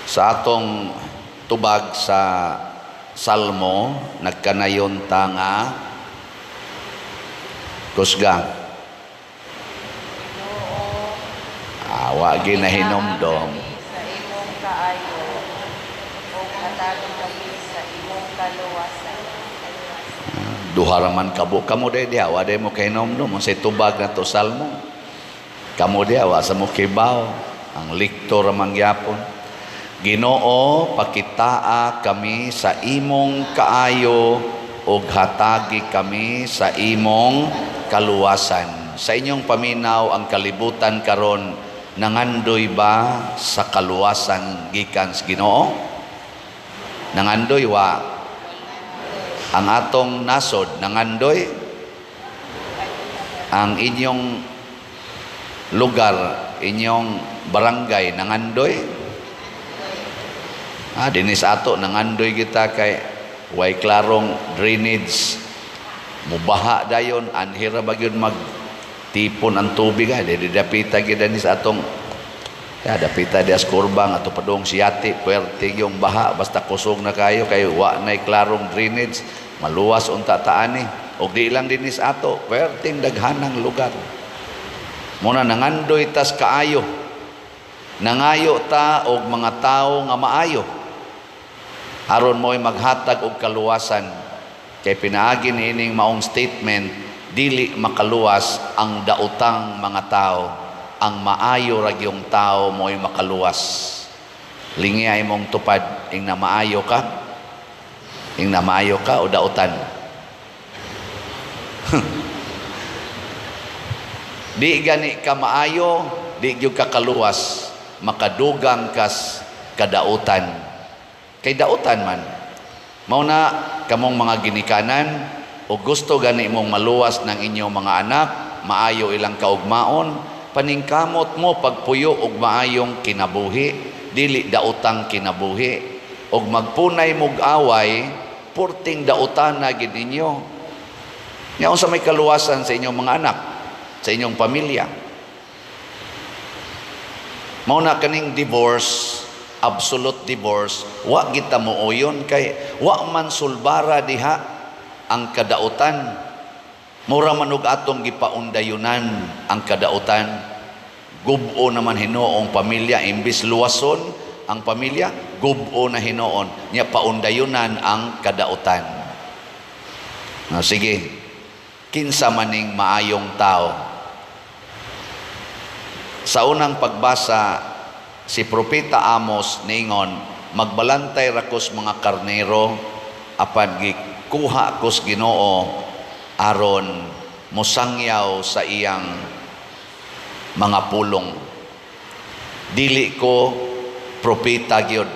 Sa atong tubag sa Salmo, nagkanayon ta nga kusga. Ginoo, Awa ginahinomdom. Kami sa imong kaayo ug hatagi kami sa imong kaluwasan. Duha ra man kabo kamo day diha, wa day mo kahinomdom unsay tubag nato Salmo. Kamo diha wa sa mo kibaw, ang lektor ra man gyapon. Ginoo, pakitaa kami sa imong kaayo ug hatagi kami sa imong kaluwasan. Sa inyong paminaw, ang kalibutan karon nangandoy ba sa kaluwasan gikan sa Ginoo? Nangandoy wa? Ang atong nasod nangandoy? Ang inyong lugar, inyong barangay nangandoy? Ah, dinis ato nangandoy kita kay way klarong drainage. Mubaha dayon, anhira ba gyud mag tipon ang tubig, ah, di dapita gyud ani sa atong ya dapita di as kurbang ato padung siyati, puwerte yung baha basta kusog na kayo kay wa nay klarong drainage, maluwas unta taani. Og di lang dinis ato, puwerteng daghanang lugar. Muna nangandoy tas kaayo. Nangayo ta og mga tawo nga maayo aron mo'y maghatag og kaluwasan, kay pinaagi niining maong statement, dili makaluwas ang daotang mga tao, ang maayo ra gyung tao mo'y makaluwas. Lingi imong tupad, ing na maayo ka, ing na maayo ka o dautan? Di gani ka maayo, di gyud ka kaluwas, makadugang kas kadautan. Kay dautan man. Mao na kamong mga ginikanan o gusto gani mong maluwas ng inyong mga anak, maayo ilang kaugmaon, paningkamot mo pagpuyo og maayong kinabuhi, dili daotang kinabuhi. Og magpunay mog away, purting dautan na gid ninyo. Nya unsa may kaluwasan sa inyong mga anak, sa inyong pamilya? Mao na kaning divorce, absolute divorce, wa kita mooyon kay wa man sulbara diha ang kadautan. Mura man og atong gipaundayunan ang kadautan. Gubo naman hinuong pamilya, imbis luwason ang pamilya, gubo na hinuon nya paundayunan ang kadautan. Na sige, kinsa maning maayong tao? Sa unang pagbasa, si Propeta Amos ningon, "Magbalantay ra kos mga karnero, apan gikuha kos Ginoo aron mosangyaw sa iyang mga pulong. Dili ko propeta gyud.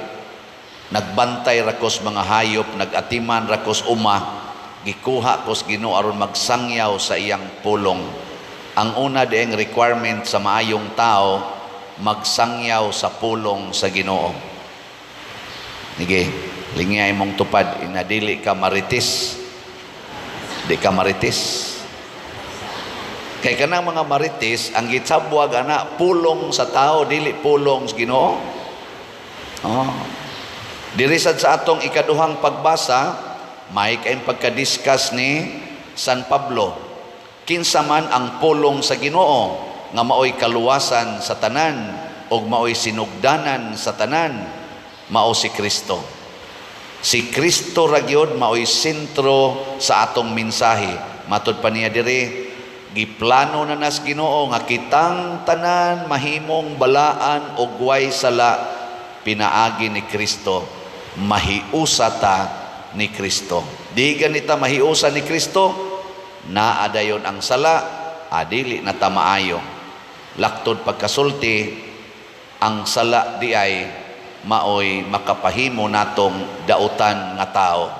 Nagbantay ra kos mga hayop, nagatiman ra kos uma, gikuha kos Ginoo aron magsangyaw sa iyang pulong." Ang una dieng requirement sa maayong tao, magsangyaw sa pulong sa Ginoo. Sige, lingay mong tupad, inadili ka marites. Di ka marites. Kay kanang mga marites, ang gitsabwag ana pulong sa tao, dili pulong sa Ginoo. Oh. Diri sad sa atong ikaduhang pagbasa, may kayong pagka-discuss ni San Pablo. Kinsa man ang pulong sa Ginoo nga maoy kaluwasan sa tanan ug maoy sinugdanan sa tanan? Mao si Kristo. Si Kristo ra gyud maoy sentro sa atong mensahe. Matud pa niya diri, giplano na nas Ginoo nga kitang tanan mahimong balaan ug way sala pinaagi ni Kristo. Mahiusa ta ni Kristo. Di ganita mahiusa ni Kristo, naa dayon ang sala, adili na ta maayo. Laktod pagkasulti, ang sala di ay maoy makapahimo natong dautan nga tao.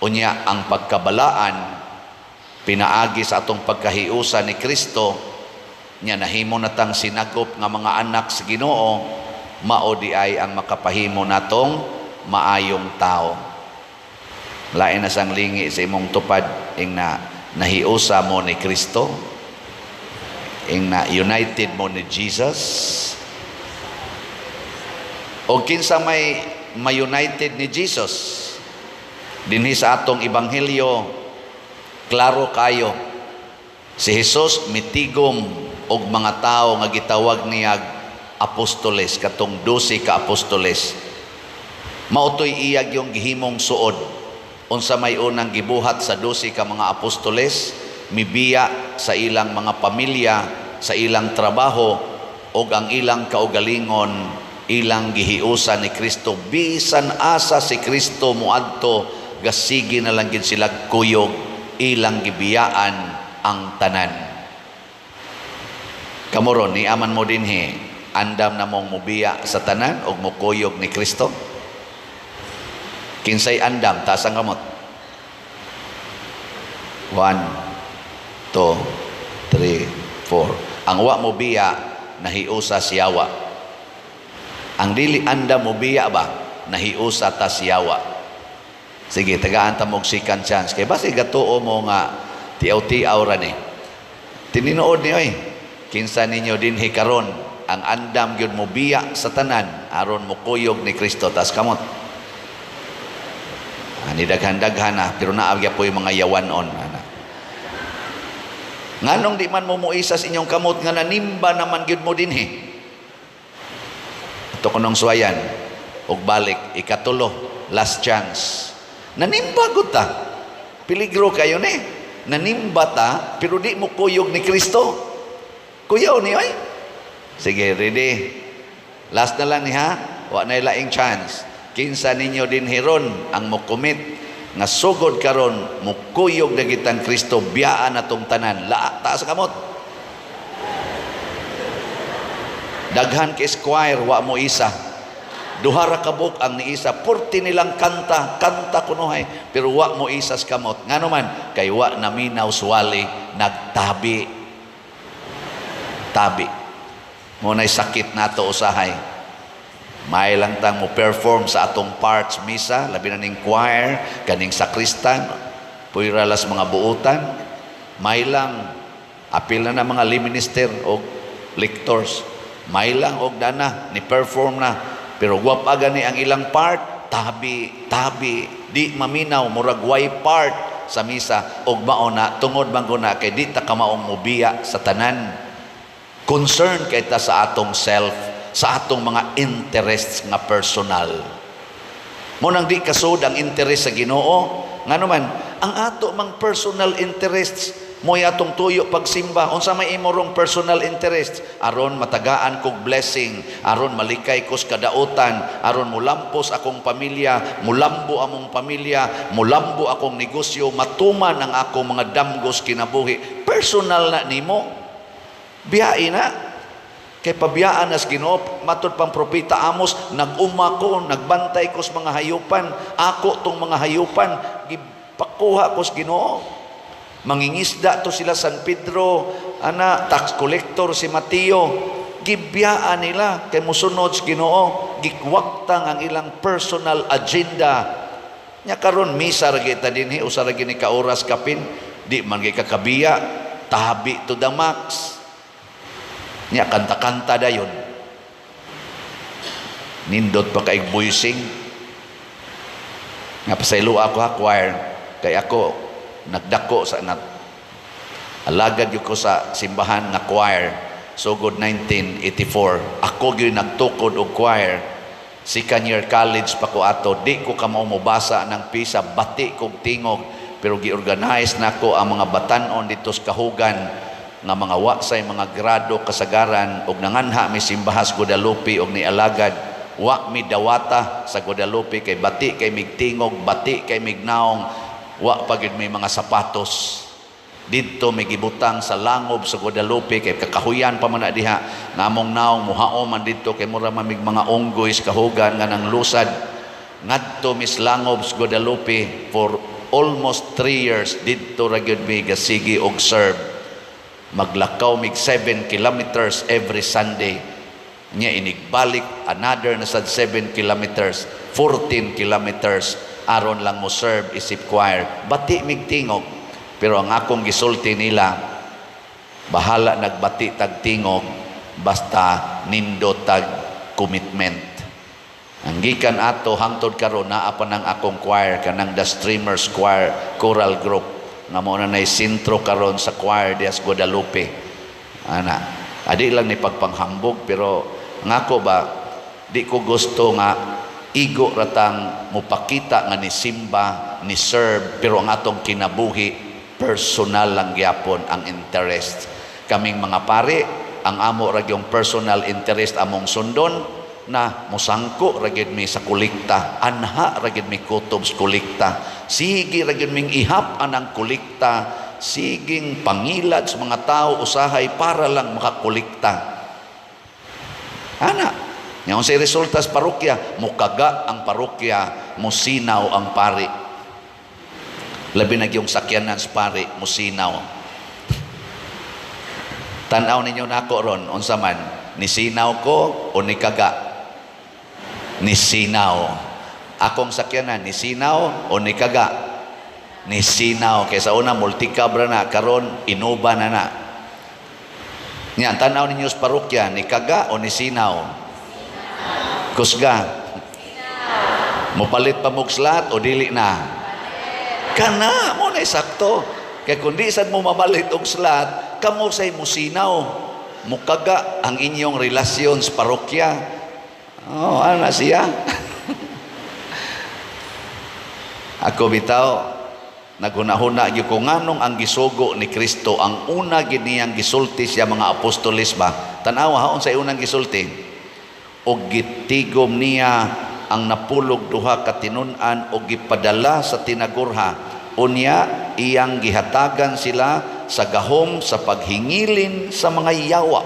Unya ang pagkabalaan pinaagi sa atong pagkahiusa ni Kristo, nya nahimo natang sinagop nga mga anak sa Ginoo, mao di ay ang makapahimo natong maayong tao. Lain na sang lingi sa imong tupad, ing na nahiusa mo ni Kristo, ing na united mo ni Jesus. O kinsa may ma-united ni Jesus? Dinhi sa atong ebanghelyo, klaro kayo. Si Jesus mitigom og mga tawo nga gitawag niyag apostoles, katong 12 ka apostoles. Mao to'y iya yung gihimong suod. Unsa may unang gibuhat sa 12 ka mga apostoles, mibiya sa ilang mga pamilya, sa ilang trabaho, og ang ilang kaugalingon ilang gihiusan ni Kristo. Bisan asa si Kristo moadto, gasige na lang gid sila kuyog, ilang gibiyaan ang tanan. Kamo ron, ni aman mo dinhi, andam na mong mubiya sa tanan og mukuyog ni Kristo? Kinsay andam? Taas ang kamot. One, two, three, four. Ang wa mo biya, nahiusa siyawa. Ang dili andam mo biya ba, nahiusa ta siyawa. Sige, tagaan ta mog second chance. Kay basi gatuo mo nga tiaw-tiaw ra ni. Tininood ni oy. Kinsa ninyo dinhi karon ang andam gyud mo biya sa tanan aron mo kuyog ni Kristo? Taas kamot. Ani daghan-daghan na, pero naa po yung mga yawanon ana. Nganong di man mo muisa sa inyong kamot nga nanimba naman gyud mo dinhi? Ito kunong suwayan og balik ikatulo, last chance. Nanimba gud ta. Peligro kayo ni. Nanimba ta pero di mo kuyog ni Kristo. Kuyaw ni oy. Sige, ready. Last na lang ni ha. Wa na laing chance. Kinsa ninyo dinhi ron ang mo commit nga sugod karon mukuyog na kitang Kristo, biyaan natong tanan? La, taas kamot. Daghan kay squire wa mo isa. Duha ra ka buok ang niisa. Purti nilang kanta, kanta kunuhay, pero wa mo isas kamot. Ngano man? Kay wa naminaw suwali, nagtabi. Tabi. Mo nay sakit nato usahay. May lang tang mo perform sa atong parts misa, labi na ning choir, kaning sakristan, puyra las mga buutan. May lang apil na na mga lay minister o lectors. May lang og dana ni perform na, pero gwapa gani ang ilang part, tabi, tabi, di maminaw, murag way part sa misa. Og mao na tungod man guna kay di ta kamaong mobiya sa tanan. Concern kay ta sa atong self, sa atong mga interests nga personal. Mo nang di kasud ang interest sa Ginoo. Ngano man, ang ato mang personal interests mo'y atong tuyo pagsimba. Unsa may imo rong personal interest? Aron matagaan kog blessing, aron malikay kos kadautan, aron mulampos akong pamilya, mulambo among pamilya, mulambo akong negosyo, matuman ang akong mga damgos kinabuhi. Personal na nimo. Biyain na. Kay pabiyaan nas Ginoo, matud pang propeta Amos, nag-uma ko, nagbantay ko sa mga hayupan, ako tong mga hayupan, gipakuha ko sa Ginoo. Mangingisda to sila San Pedro, ana, tax collector si Mateo, gibiyaan nila kay musunod sa Ginoo, gikwagtang ang ilang personal agenda. Nya karon misa ra kita dinhi, usa ra gini ka oras kapin, di man gyud kakabiya, tabi to the max. Nya kanta-kanta dayon. Nindot pa kay voicing. Nga pasaylo ako ha, choir, kay ako nagdako sa nat alagad gyud ko sa simbahan nga choir sugod 1984. Ako gyud nagtukod og choir. Second year college pa ko ato, di ko kamao mobasa ng pisa, bati kog tingog, pero gi-organize nako ang mga batan-on dito sa Kahugan nga mga wa say mga grado kasagaran, og nanganha mi simbahas Guadalupe og nialagad. Wa mi dawata sa Guadalupe kay bati kay migtingog, bati kay mignaong, wa pa gyud may mga sapatos. Didto may gibutang sa langob sa Guadalupe kay kakahuyan pa man na diha nga among naong muhao man didto kay mura man mig mga unggoy sa Kahugan nga nang lusad ngadto mis langob sa Guadalupe. For almost 3 years didto ra gyud mi gasigi og serve. Maglakaw mig 7 kilometers every Sunday. Nya inigbalik another na sad 7 kilometers, 14 kilometers aron lang mo serve isip choir. Bati mig tingog, pero ang akong gisulti nila, bahala nagbati tag tingog, basta nindo tag commitment. Ang gikan ato hangtod karon naa pa nang akong choir, kanang The Streamers Choir Choral Group nga mao na nay sentro karon sa choir dias Guadalupe. Ana, adi lang ni pagpanghambog, pero ngako ba, di ko gusto nga igo ratang mupakita nga ni simba, ni serve, pero ang atong kinabuhi personal lang gyapon ang interest. Kaming mga pari, ang amo ra gyung personal interest among sundon na musangko ra gyud mi sa kolekta, anha ra gyud mi kutob sa kolekta, sige ra gyud ming ihap anang kolekta, siging pangilad sa mga tao usahay para lang makakolekta ana. Nya unsay resulta sa parokya? Mukaga ang parokya, musinaw ang pari, labi na yung sakyanan sa pari musinaw. Tan-aw ninyo nako ron, unsa man, nisinaw ko o nikaga? Nisinaw. Akong sakyanan, nisinaw o nikaga? Nisinaw. Kaysa una multicab ra na, karon Innova na na. Nya tan-aw ninyo sa parokya, nikaga o nisinaw? Kusga. Mopalit pa mo slot o dili na? Kana mo na sakto. Kay kung di sad mo mamalit og slot, kamo say musinaw. Mukaga ang inyong relasyon sa parokya. Oh, ano na siya? Ako bitaw, naghunahuna gyud ko nganong ang gisugo ni Kristo, ang una gid niyang gisulti siya mga apostoles ba. Tan-awa ha, unsay unang gisulti? Og gitigom niya ang napulog duha ka tinun-an og gipadala sa tinagurha. Unya iyang gihatagan sila sa gahom sa paghingilin sa mga yawa.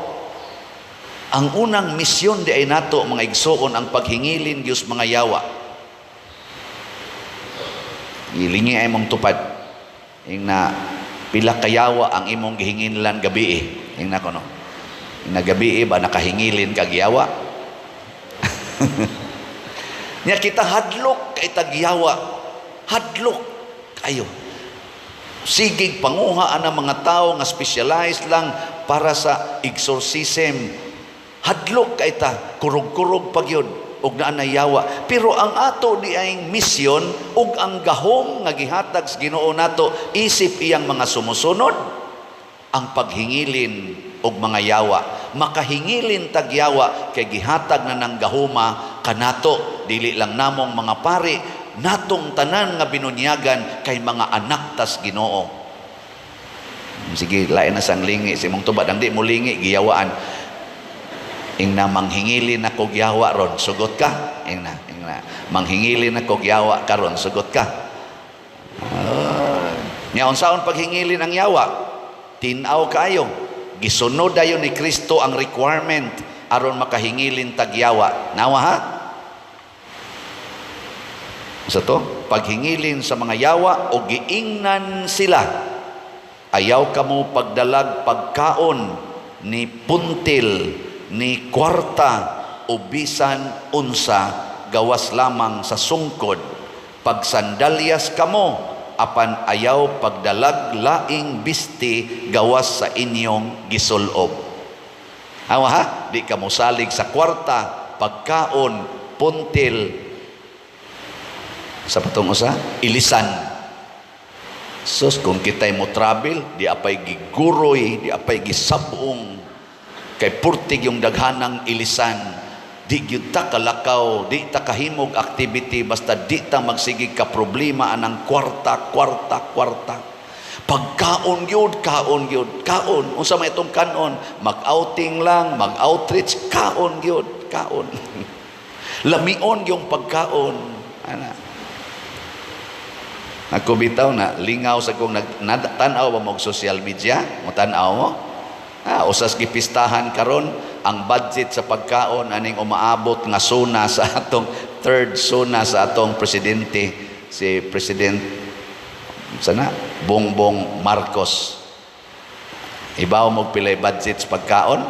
Ang unang misyon di ay nato, mga igsuon, ang paghingilin gyud sa mga yawa. Ilingi ay mong tupad. Ing na pila kayawa ang imong gihinginlan gabi eh. Ing na kono. Ing na gabi eh, ba nakahingilin kag yawa? Nya kita hadlok kay tagyawa. Hadlok kayo. Sigig panguha ang mga tao nga specialized lang para sa exorcism. Hadlok kay ta, kurog-kurog pag yun og naa na yawa. Pero ang ato di ay misyon ug ang gahom nga gihatag sa Ginoo nato isip iyang mga sumusunod ang paghingilin og mga yawa. Makahingilin tag yawa kay gihatag na ng gahuma kanato, dili lang namong mga pari, natong tanan nga binunyagan kay mga anak tas Ginoo. Sige, lain na sang lingi si mong tubad. Ang di mo lingi giyawaan. Ing na manghingilin ako yawa ron, sugot ka. Ing na manghingilin ako yawa karon, sugot ka. Nya unsaon paghingilin ang yawa? Tin-aw kaayo. Gisunod dayon ni Kristo ang requirement aron makahingilin tag yawa. Nawa ha? Sa to, paghingilin sa mga yawa o giingnan sila. Ayaw kamo pagdalag pagkaon ni puntil ni kwarta o bisan unsa gawas lamang sa sungkod. Pagsandalyas kamo apan ayaw pagdalag laing bisti gawas sa inyong gisulob. Awa ha, di ka mosalig sa kwarta, pagkaon, puntil, sa patong usa, ilisan. Sus, kung kita'y mo travel, di apay giguroy, di apay gisabong, kay purtig yung daghanang ilisan. Di gyud ta kalakaw, di ta kahimog activity, basta di ta magsigig ka problema anang kwarta, kwarta, kwarta. Pagkaon gyud, kaon gyud, kaon. Unsa may itong kanon? Mag-outing lang, mag-outreach, kaon gyud, kaon. Lamion yung pagkaon. Ana. Ako bitaw na lingaw sa kong tan-aw ba mo og social media? Mo tan-aw mo? Ah, usas gipistahan karon ang budget sa pagkaon aning umaabot nga suna sa atong third suna sa atong presidente, si President sana Bongbong Marcos. Ibaw mo pilay budget sa pagkaon?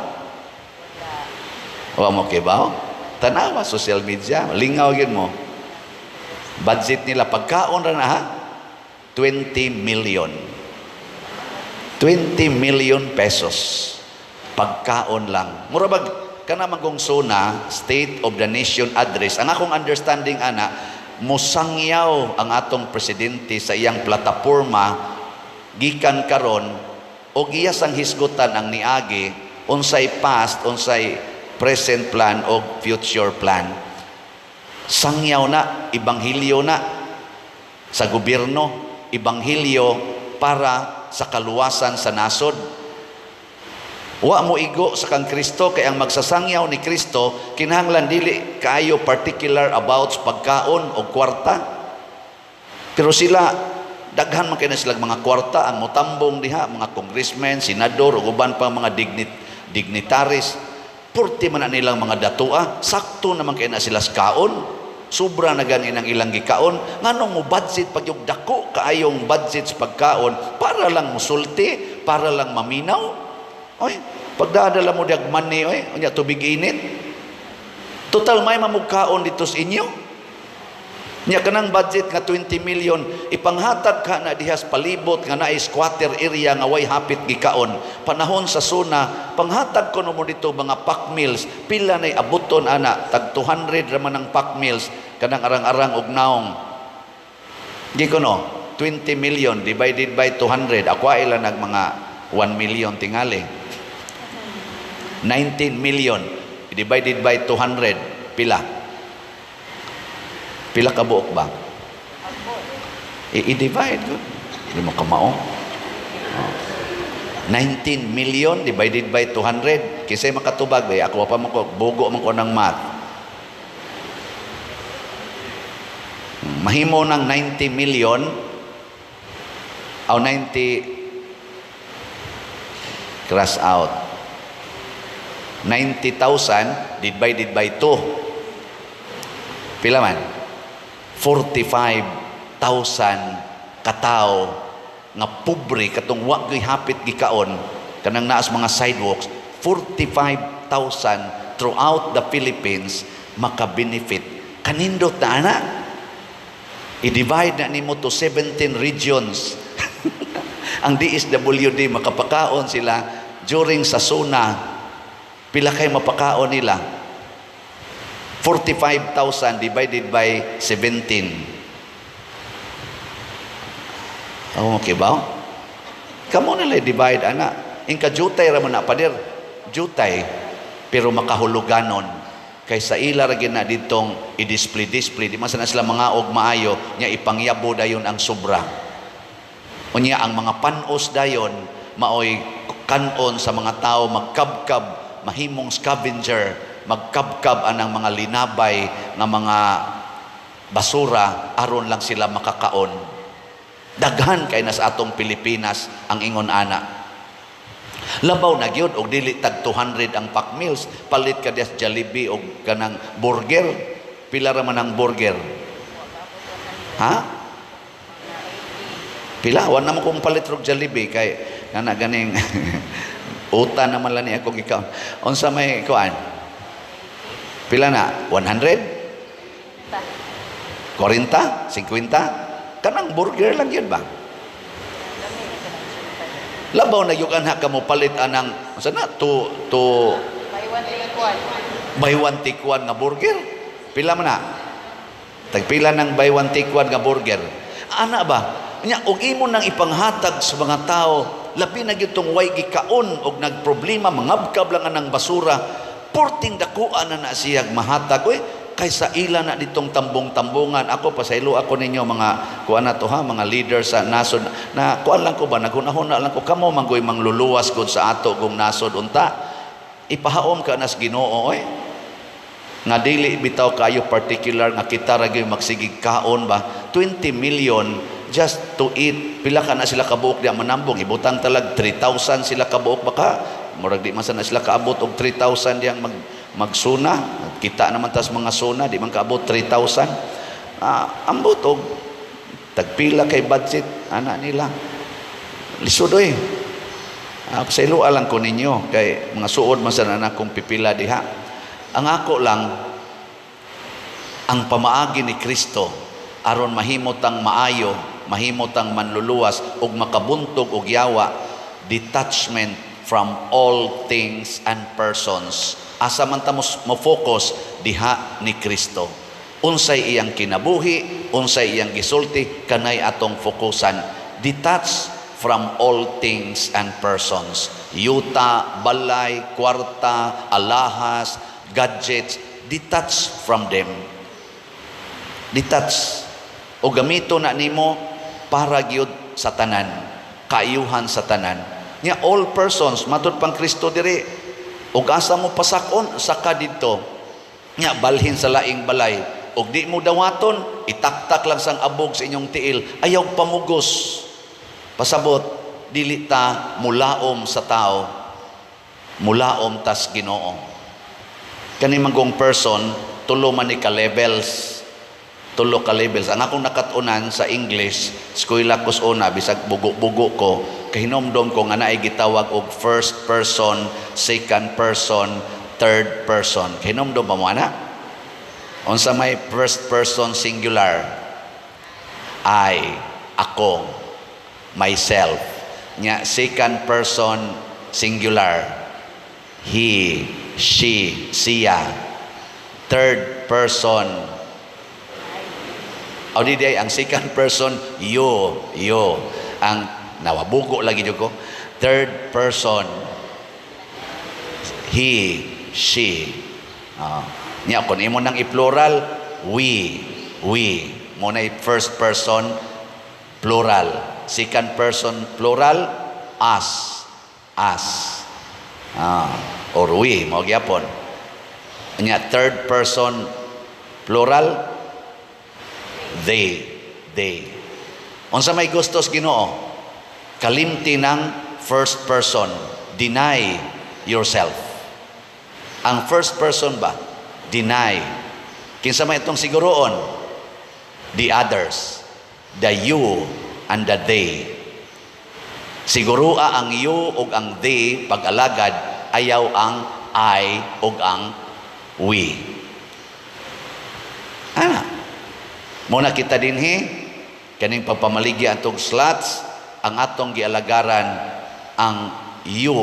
Wa mo kibaw? Tanawa social media, lingaw gyud mo. Budget nila pagkaon ra na ha? 20 million. 20 million pesos. Pagkaon lang. Mura bag Kana magong SONA, State of the Nation Address, ang akong understanding ana, musangyaw ang atong presidente sa iyang plataporma gikan karon o giya sang hisgutan ang niagi, unsay past, unsay present plan o future plan. Sangyaw na, ebanghelyo na sa gobyerno, ebanghelyo para sa kaluwasan sa nasod. Wa mo igo sa kang Kristo kay ang magsasangyaw ni Kristo kinahanglan dili kaayo particular about sa pagkaon o kwarta. Pero sila, daghan man kay na silang mga kwarta ang motambong diha, mga congressmen, senador ug uban pa mga dignitaries. Purti man na nilang mga datua, sakto naman kay na sila sa kaon. Sobra na gani ang ilang gikaon. Nganong mo budget pag yung dako kaayong budget sa pagkaon para lang musulti, para lang maminaw? Oy, pagdadala mo diag money, oy, unya tubig init. Total may mamugkaon dito sa inyo. Nya kanang budget nga 20 million ipanghatag ka na dihas palibot nga naay squatter area nga way hapit gikaon. Panahon sa SONA, panghatag ko mo dito mga pack meals, pila nay abuton ana? Tag 200 ra man ang pack meals kanang arang-arang og naong. Di ko no, 20 million divided by 200, ako ila nag mga 1 million tingali. 19 million divided by 200, pila? Pila ka buok ba? I-divide ko. Hindi mo kamao. Oh. 19 million divided by 200. Kisay makatubag ba? Ako pa mo ko, bugo man ko ng math. Mahimo ng 90 million o 90 cross out. 90,000 divided by 2. Pila man? 45,000 katao nga pobre katong wa gyud hapit gikaon kanang naas mga sidewalks, 45,000 throughout the Philippines maka-benefit. Kanindot na ana. I-divide na nimo to 17 regions. Ang DSWD makapakaon sila during sa SONA. Pila kay mapakaon nila? 45,000 divided by 17. Oh, okay ba? Kamo nila divide ana. Ingka jutay ra man na, pader. Jutay pero makahuluganon kay sa ila ra na ditong i-display display, di man sana sila mga og maayo nya ipangyabo dayon ang sobra. Unya ang mga panos dayon maoy kanon sa mga tao, magkabkab, mahimong scavenger, magkabkab anang mga linabay nga mga basura aron lang sila makakaon. Daghan kay na sa atong Pilipinas ang ingon ana. Labaw na gyud og dili tag 200 ang pack meals, palit ka dias Jollibee og kanang burger. Pila ra man ang burger? Ha? Pila? Wa na mo kong palit og Jollibee kay kana ganing uta naman lang ni ako gikaon. Unsa may kuan? Pila na? 100? 40? 50? Kanang burger lang yun ba? Labaw na yung anak ka mo palit anang unsa na to Buy one take one. Buy one take one nga burger. Pila man na? Tagpila ng buy one take one nga burger. Ana ba? Nya og imo nang ipanghatag sa mga tao, labi na gyud tong way gikaon og nagproblema, mangabkab lang anang basura, porting dakuan na na siyag mahatag oy kaysa ila na ditong tambong-tambungan. Ako, pasaylo ako ninyo mga kuan na to ha, mga leader sa nasod na kuan lang ko ba, naghunahuna lang ko, kamo manggoy mangluluwas gud sa ato kung nasod. Unta ipahaom ka nas Ginoo oy nga dili bitaw kayo particular nga kita ra gyud magsigig kaon ba. 20 million just to eat, pila ka na sila kabuok di manambong? Ibutang talag 3,000 sila kabuok, baka murag di man sana sila kaabot og 3,000 diyang magsuna. Kita naman tas mga suna di man kaabot 3,000. Ambot og tagpila kay budget ana nila, lisod oy. Pasayloa lang ko ninyo kay mga suod man sana na akong pipila diha. Ang ako lang, ang pamaagi ni Kristo aron mahimot ang maayo, mahimot ang manluluwas ug makabuntog og yawa, detachment from all things and persons. Asa man ta mo focus diha ni Kristo. Unsay iyang kinabuhi, unsay iyang gisulti, kanay atong fokusan. Detach from all things and persons. Yuta, balay, kwarta, alahas, gadgets, detach from them. Detach. O gamito na nimo para gyud sa tanan, kaayuhan sa tanan. Nya all persons, matud pang Kristo diri, ug asa mo pasakon, saka didto. Nya balhin sa laing balay, ug di mo dawaton, itaktak lang sang abog sa inyong tiil, ayaw pamugos. Pasabot, dili ta mulaom sa tao, mulaom tas Ginoo. Kani manggong person, tulo man ni ka levels. Tulo ka levels. Ang akong nakat-unan sa English, eskwela ko sa una, bisag bugo-bugo ko, kahinomdom ko nga naay gitawag og first person, second person, third person. Kahinomdom ba mo ana? Unsa may first person singular? I, ako, myself. Nya second person singular, he, she, siya. Third person, o di di ang second person, you, you. Ang nawabugo lagi jud ko. Third person, he, she. Nya kung imo nang i-plural, we, we. Mo na first person plural. Second person plural, us, us. Or we, mao gyapon. Nya third person plural, they, they. Unsa may gustos Ginoo? Kalimti ng first person. Deny yourself. Ang first person ba? Deny. Kinsa may itong siguroon? The others. The you and the they. Siguroa ang you ug ang they pag-alagad, ayaw ang I ug ang we. Ana. Muna kita dinhi kaning pagpamaligya atong slots, ang atong gialagaran ang you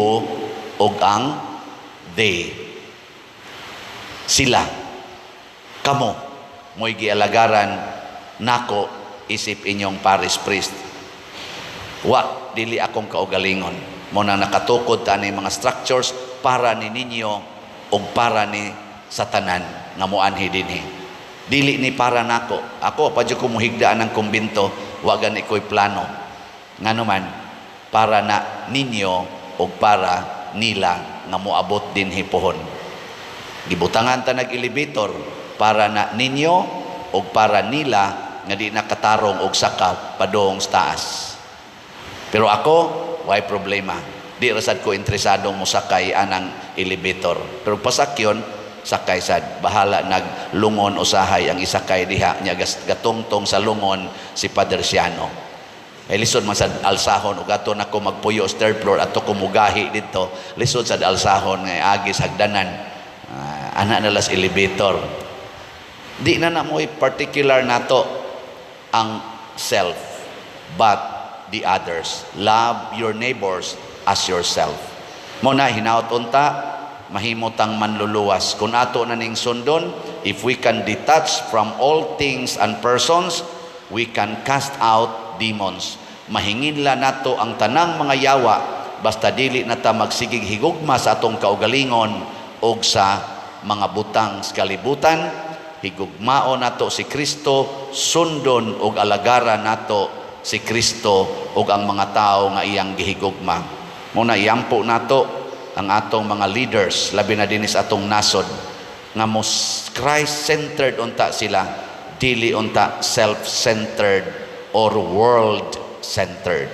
ug ang they. Sila, kamo mo'y gialagaran nako isip inyong parish priest. Wa dili akong kaugalingon. Mo na nakatukod ta ni mga structures para ni ninyo ug para ni sa tanan nga moanhi dinhi. Dili ni para nako. Ako pa jud ko muhigdaan ng kumbento, wa gani ko'y plano. Ngano man para na ninyo ug para nila nga moabot dinhi pohon. Gibutangan ta nag elevator para na ninyo ug para nila nga di nakatarong og saka padong sa taas. Pero ako, way problema. Di ra sad ko interesadong mosakay anang elevator. Pero pasakyon, sakay sad. Bahala naglungon usahay ang isakay diha nya gatungtong sa lungon si Padre Siano. Ay lisod man sad alsahon ug ato nako magpuyo sa third floor, ato ko mugahi didto. Lisod sad alsahon nga agi sa hagdanan. Ana na las elevator. Di na na mo particular nato ang self, but the others. Love your neighbors as yourself. Mo na hinaut unta mahimo tang manluluwas. Kung ato na ning sundon, if we can detach from all things and persons, we can cast out demons. Mahinginla nato ang tanang mga yawa basta dili na ta magsigig higugma sa atong kaugalingon og sa mga butang sa kalibutan. Higugmao nato si Kristo, sundon og alagaran nato si Kristo ug ang mga tao nga iyang gihigugma. Muna iampo nato ang atong mga leaders, labi na dinhi sa atong nasod, nga mos Christ-centered unta sila, dili unta self-centered or world-centered.